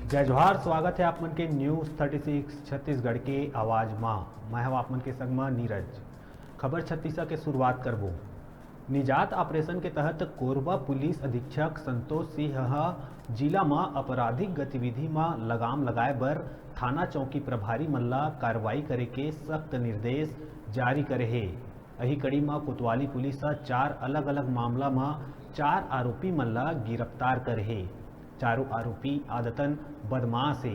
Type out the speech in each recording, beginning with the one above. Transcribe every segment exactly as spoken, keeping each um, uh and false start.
जय जोहार, स्वागत है आप मन के न्यूज़ थर्टी सिक्स छत्तीसगढ़ के आवाज मा। मैं हूं आप मन के संग मा नीरज। खबर छत्तीसा के शुरुआत करबो। निजात ऑपरेशन के तहत कोरबा पुलिस अधीक्षक संतोष सिंह ह जिला म आपराधिक गतिविधि म लगाम लगाए बर थाना चौकी प्रभारी मन ल कार्रवाई करे के सख्त निर्देश जारी करे हे। अही कड़ी म कोतवाली पुलिस ह चार अलग-अलग मामला म चार आरोपी मन ल गिरफ्तार करे हे। चारों आरोपी आदतन बदमाश हे।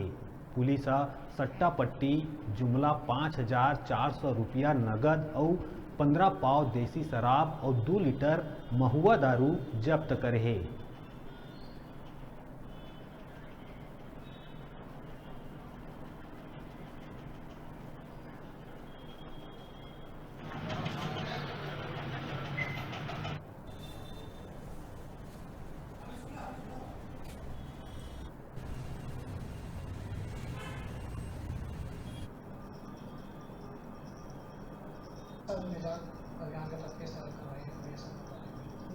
पुलिस ह सट्टा पट्टी जुमला पाँच हजार चार सौ रुपया नगद अउ पंद्रह पाव देसी शराब अउ दू लीटर महुआ दारू जब्त करे हे।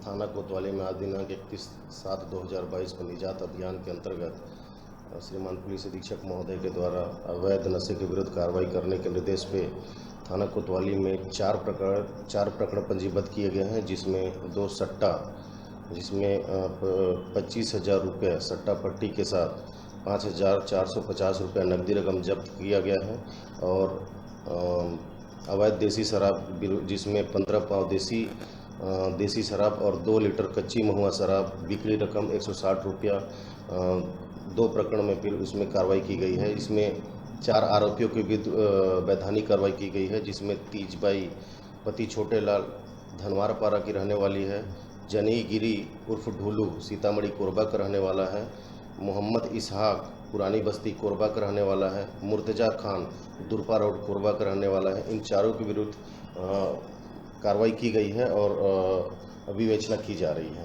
थाना कोतवाली में आज दिनांक इकतीस सात दो हज़ार बाईस को निजात अभियान के अंतर्गत श्रीमान पुलिस अधीक्षक महोदय के द्वारा अवैध नशे के विरुद्ध कार्रवाई करने के निर्देश पे थाना कोतवाली में चार प्रकरण चार प्रकरण पंजीबद्ध किए गए हैं, जिसमें दो सट्टा, जिसमें पच्चीस हज़ार रुपये सट्टा पट्टी के साथ पाँच हज़ार चार सौ पचास रुपया नकदी रकम जब्त किया गया है और अवैध देसी शराब, जिसमें पंद्रह पाव देसी देसी शराब और दो लीटर कच्ची महुआ शराब, बिक्री रकम एक सौ साठ रुपया। दो प्रकरण में फिर उसमें कार्रवाई की गई है। इसमें चार आरोपियों के विरुद्ध वैधानिक कार्रवाई की गई है, जिसमें तीजबाई पति छोटे लाल धनवारपारा की रहने वाली है, जनी गिरी उर्फ ढोलू सीतामढ़ी कोरबा का रहने वाला है, मोहम्मद इसहाक पुरानी बस्ती कोरबा का रहने वाला है, मुर्तजा खान दुरपा रोड कोरबा का रहने वाला है। इन चारों के विरुद्ध कार्रवाई की गई है और विवेचना की जा रही है।